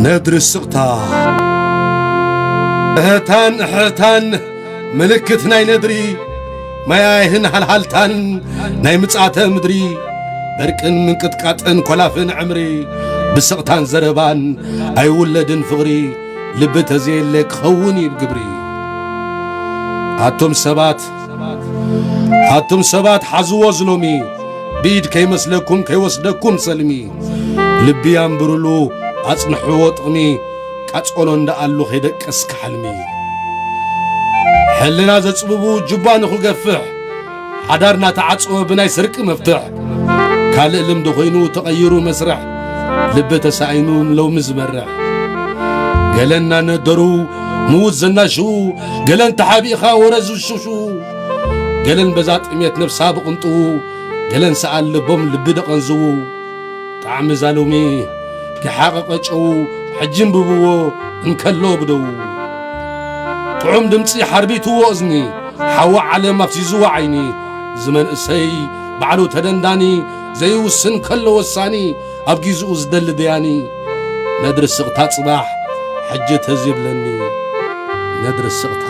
ነድሪ ስቕታ። እህታን እሕታን ምልክት ናይ ነድሪ፣ መያየህን ሃልሃልታን ናይ ምጻተ ምድሪ፣ በርቅን ምንቅጥቃጥን ኮላፍን ዕምሪ፣ ብስቕታን ዘረባን ኣይውለድን ፍቕሪ፣ ልቢ ተዘየለ ክኸውን እዩ ብግብሪ። ኣቱም ሰባት፣ ኣቱም ሰባት ሓዝዎ ዝሎሚ፣ ብኢድ ከይመስለኩም ከይወስደኩም ሰልሚ። ልቢ ኣንብሩሉ፣ ኣጽንሕዎ ጥቕሚ፣ ቃጸሎ እንዳኣሉ ከይደቀስካ ሕልሚ። ሕልና ዘጽብቡ ጁባ ንኽገፍሕ፣ ሓዳር እናተዓጸወ ብናይ ስርቂ መፍትሕ፣ ካልእ ልምዲ ኮይኑ ተቐይሩ መስርሕ፣ ልቢ ተሳኢኑ ንሎሚ ዝመርሕ። ገለ እናነደሩ ምዉት ዘናሽዉ፣ ገለ እንተሓቢእኻ ወረ ዝሽሹ፣ ገለን በዛ ጥሜት ነብሳ ብቕንጥዉ፣ ገለን ሰኣን ልቦም ልቢ ደቐንዝዉ። ጣዕሚ ዛሎሚ ክሓቐቐ ጨዉ፣ ሕጂ እንብብዎ እንከሎ ብደዉ። ጥዑም ድምጺ ሓርቢትዎ እዝኒ፣ ሓዊ ዓለም ኣፍዚዝዎ ዓይኒ። እዚ መንእሰይ ባዕሉ ተደንዳኒ፣ ዘይውስን ከሎ ወሳኒ፣ ኣብ ጊዜኡ ዝደሊ ደያኒ። ነድሪ ስቕታ ጽባሕ ሕጂ ተዝብለኒ፣ ነድሪ ስቕታ።